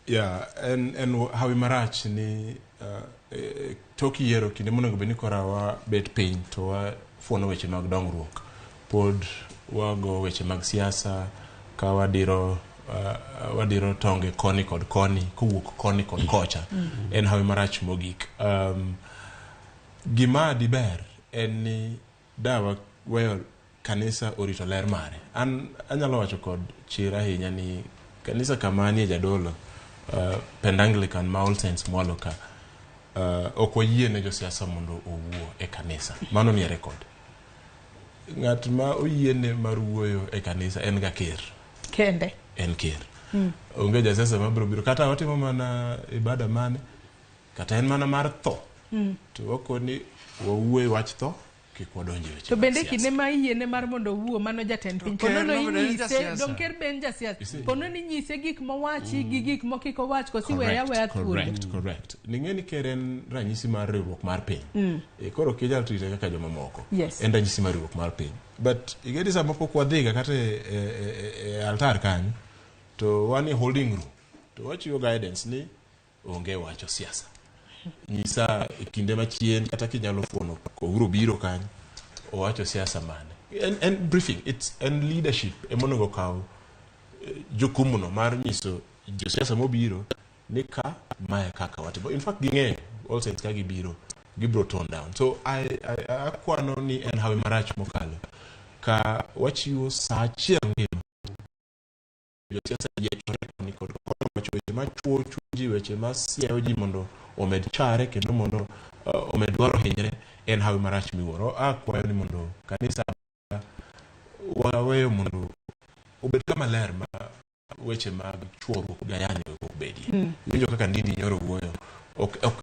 Yeah, en hawi marach ni tok yiero, kinde monego bed ni kora wabet piny to wafuono weche mag dongruok, pod wago weche mag siasa ka wadiro tonge koni kod koni, kowuok koni kod kocha. En hawi marach mogik. Gima diber en ni dawa weyo kanisa orito ler mare. An anyalo wacho kod chir ahinya ni kanisa kama anie jadolo, Pend Anglican ma All Saints mwalo ka, ok wayie ne josiasa mondo owuo e kanisa. Mano nie record. Ng'at ma oyiene mar wuoyo e kanisa en ga ker. Kende. En ker. Onge jasiasa mabiro biro kata watimo mana ibada mane, kata en mana mar tho, to wakoni wawuoye wach tho, kik wadonj e weche To mag bende siasa. Kinde ma iyiene mar mondo owuo, mano jatend piny. To ker Ponono no bende en inyise, jasiasa. dong ker be en jasiasa. You see? Ponono inyise gik mowachi gi gik mokik owach, kosi weye aweya thuolo. Correct. Ning'e ni ker en ranyisi mar riwruok mar piny. Koro ok inyal treat kaka jomamoko. En ranyisi mar riwruok mar piny. But ing'e ni sama pok wadhiga kata e altar kanyo, to wan e holding room, to wachiwo guidance ni onge wacho siasa. Nyisa e kinde machien kata kinyalo fuono Uhuru biro kanyo, owacho siasa mane. En briefing, it's en leadership emonego kaw jukumu no mar nyiso josiasa mobiro ni ka mae kaka watimo. In fact, ging'eyo All Saints ka gibiro gibro tone down. So I akwano ni en hawi marach mokalo ka wachiwo saa achiel ngima, josiasa yiechore koni kod koni, wacho weche machuo chuny ji, weche masiewo ji mondo omed chare kendo mondo omed dwaro hinyre. En hawi marach miwuoro. Akwayo ni mondo kanisa waweyo mondo obed kama ler ma weche mag chuoruok gi ayany ok bedie. Iwinjo kaka Ndindi nyoro wuoyo, ok